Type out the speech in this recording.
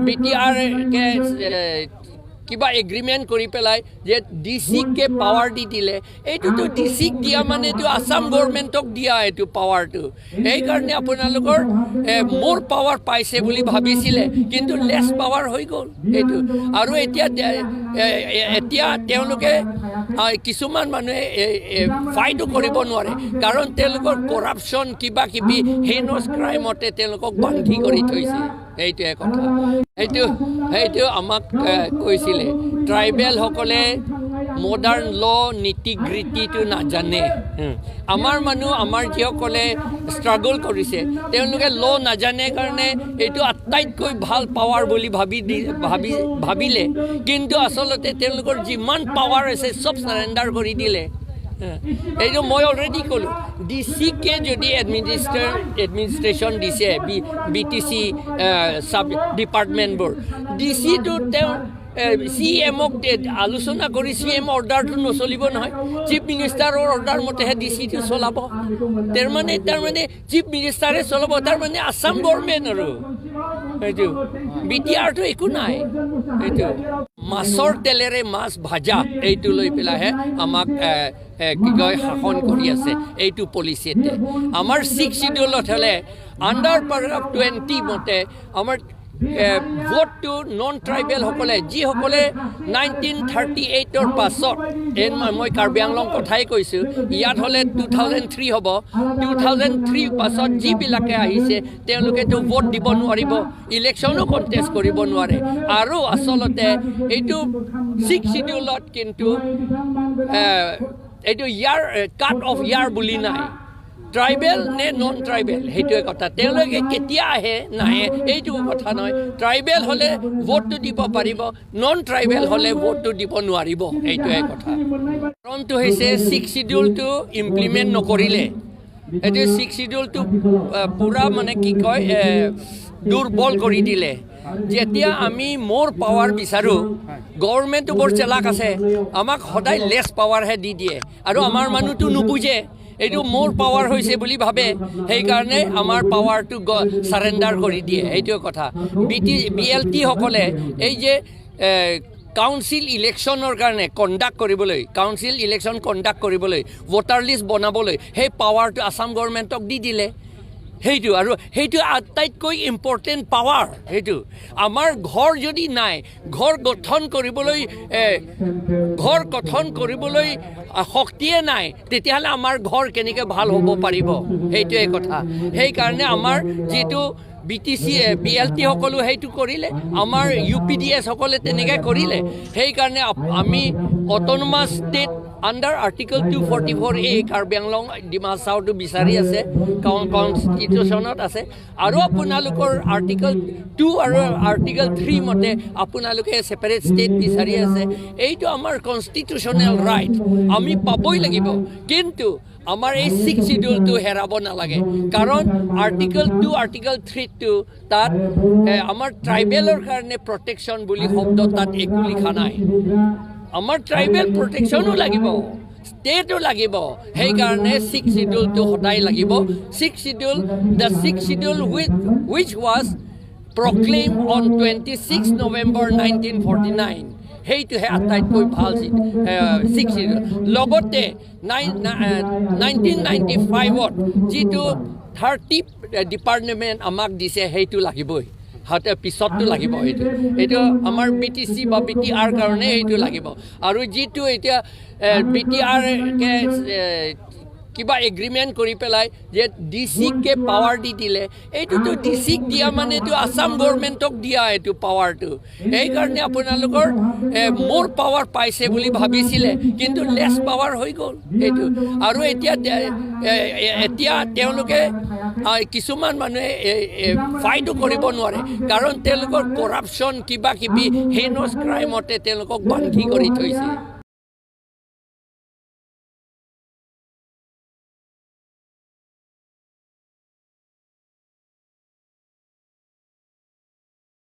B T আৰকে কিবা agreement কৰি পেলাই যে ডি চিকে পাৱাৰ দি দিলে। এইটোতো ডি চিক দিয়া মানে এইটো আছাম গভৰ্ণমেণ্টক দিয়া এইটো পাৱাৰটো। সেইকাৰণে আপোনালোকৰ মোৰ পাৱাৰ পাইছে বুলি ভাবিছিলে, কিন্তু লেছ পাৱাৰ হৈ গ'ল এইটো। আৰু এতিয়া তেওঁলোকে কিছুমান মানুহে ফাইটো কৰিব নোৱাৰে, কাৰণ তেওঁলোকৰ কৰাপশ্যন কিবা কিবি হেইনাছ ক্ৰাইমতে তেওঁলোকক বান্ধি কৰি থৈছে। সেইটোৱে কথা। সেইটো আমাক কৈছিলে, ট্ৰাইবেলসকলে মডাৰ্ণ ল' নীতি গৃতিটো নাজানে। আমাৰ মানুহ, আমাৰ যিসকলে ষ্ট্ৰাগল কৰিছে, তেওঁলোকে ল' নাজানে কাৰণে এইটো আটাইতকৈ ভাল পাৱাৰ বুলি ভাবি দি ভাবি ভাবিলে। কিন্তু আচলতে তেওঁলোকৰ যিমান পাৱাৰ আছে, চব চাৰেণ্ডাৰ কৰি দিলে। এইটো মই অলৰেডি ক'লোঁ, ডি চিকে যদি এডমিনিষ্ট্ৰেশ্যন দিছে, বি টি চি চাব ডিপাৰ্টমেণ্টবোৰ, ডি চিটো তেওঁ চি এমক আলোচনা কৰি চি এম অৰ্ডাৰটো নচলিব নহয়। চিফ মিনিষ্টাৰৰ অৰ্ডাৰ মতেহে ডি চিটো চলাব। তাৰমানে চিফ মিনিষ্টাৰে চলাব, তাৰমানে আছাম গভৰ্ণমেণ্ট আৰু সেইটো বি টি আৰটো একো নাই। এইটো মাছৰ তেলেৰে মাছ ভাজা, এইটো লৈ পেলাইহে আমাক এ, এ, কি কয়, শাসন কৰি আছে এইটো পলিচিতে। আমাৰ ছিক্স চিডিউলত হ'লে আণ্ডাৰ পেৰাগ্ৰাফ 20 মতে আমাৰ ভোটটো নন ট্ৰাইবেলসকলে, যিসকলে 1938ৰ পাছত, এই মই কাৰ্বি আংলং কথাই কৈছোঁ, ইয়াত হ'লে 2003 হ'ব, 2003 পাছত যিবিলাকে আহিছে, তেওঁলোকেতো ভোট দিব নোৱাৰিব, ইলেকশ্যনো কণ্টেষ্ট কৰিব নোৱাৰে। আৰু আচলতে এইটো ছিক্স চিডিউলত কিন্তু এইটো ইয়াৰ কাট অফ ইয়াৰ বুলি নাই, ট্ৰাইবেল নে নন ট্ৰাইবেল সেইটোৱে কথা। তেওঁলোকে কেতিয়া আহে নাহে এইটো কথা নহয়। ট্ৰাইবেল হ'লে ভোটটো দিব পাৰিব, নন ট্ৰাইবেল হ'লে ভোটটো দিব নোৱাৰিব, এইটোৱে কথা। কাৰণটো হৈছে ছিক্স চিডিউলটো ইমপ্লিমেণ্ট নকৰিলে, এইটো ছিক্স চিডিউলটো পূৰা মানে কি কয়, দুৰ্বল কৰি দিলে। যেতিয়া আমি মোৰ পাৱাৰ বিচাৰোঁ, গভৰ্ণমেণ্টটো বৰ চেলাক আছে, আমাক সদায় লেছ পাৱাৰহে দি দিয়ে। আৰু আমাৰ মানুহটো নুবুজে, এইটো মোৰ পাৱাৰ হৈছে বুলি ভাবে, সেইকাৰণে আমাৰ পাৱাৰটো চাৰেণ্ডাৰ কৰি দিয়ে। সেইটোৱে কথা। বি এল টিসকলে এই যে কাউন্সিল ইলেকশ্যনৰ কাৰণে কণ্ডাক্ট কৰিবলৈ, কাউন্সিল ইলেকশ্যন কণ্ডাক্ট কৰিবলৈ, ভোটাৰ লিষ্ট বনাবলৈ, সেই পাৱাৰটো আছাম গভৰ্ণমেণ্টক দি দিলে। সেইটো আৰু সেইটো আটাইতকৈ ইম্পৰ্টেণ্ট পাৱাৰ। সেইটো আমাৰ ঘৰ যদি নাই, ঘৰ গঠন কৰিবলৈ শক্তিয়ে নাই, তেতিয়াহ'লে আমাৰ ঘৰ কেনেকৈ ভাল হ'ব পাৰিব? সেইটোৱে কথা। সেইকাৰণে আমাৰ যিটো B T C, B L টিসকলো সেইটো কৰিলে, আমাৰ ইউ পি ডি এছসকলে তেনেকৈ কৰিলে। সেইকাৰণে আমি autonomous state under Article 244A Karbi Anglong Dima হাছাওটো বিচাৰি আছে, কনষ্টিটিউশ্যনত আছে। আৰু আপোনালোকৰ আৰ্টিকল 2 আৰু আৰ্টিকল 3 মতে আপোনালোকে ছেপাৰেট ষ্টেট বিচাৰি আছে। এইটো আমাৰ কনষ্টিটিউশ্যনেল ৰাইট, আমি পাবই লাগিব। কিন্তু আমাৰ এই ছিক্স চিডিউলটো হেৰাব নালাগে, কাৰণ আৰ্টিকল 2, আৰ্টিকল 3টো তাত আমাৰ ট্ৰাইবেলৰ কাৰণে প্ৰটেকশ্যন বুলি শব্দ তাত একো লিখা নাই। আমাৰ ট্ৰাইবেল প্ৰটেকশ্যনো লাগিব, ষ্টেটো লাগিব। সেইকাৰণে ছিক্স চিডিউলটো সদায় লাগিব। Six Schedule, the Sixth Schedule which was proclaim on 26 November 1949, সেইটোহে আটাইতকৈ ভাল ছিক্স চিডিউল। লগতে 1995ত যিটো 30 ডিপাৰ্টমেণ্ট আমাক দিছে, সেইটো লাগিবই। হাতে পিছতটো লাগিব। এইটো আমাৰ বি টি চি বা বি টি আৰ কাৰণে সেইটো লাগিব। আৰু যিটো এতিয়া বি টি আৰকে কিবা এগ্ৰিমেণ্ট কৰি পেলাই যে ডি চিকে পাৱাৰ দি দিলে, এইটোতো ডি চিক দিয়া মানে এইটো আছাম গভৰ্ণমেণ্টক দিয়া এইটো পাৱাৰটো। সেইকাৰণে আপোনালোকৰ মোৰ পাৱাৰ পাইছে বুলি ভাবিছিলে, কিন্তু লেছ পাৱাৰ হৈ গ'ল সেইটো। আৰু এতিয়া তেওঁলোকে কিছুমান মানুহে ফাইটো কৰিব নোৱাৰে, কাৰণ তেওঁলোকৰ কৰাপশ্যন কিবা কিবি হেইনাছ ক্ৰাইমতে তেওঁলোকক বান্ধি কৰি থৈছে।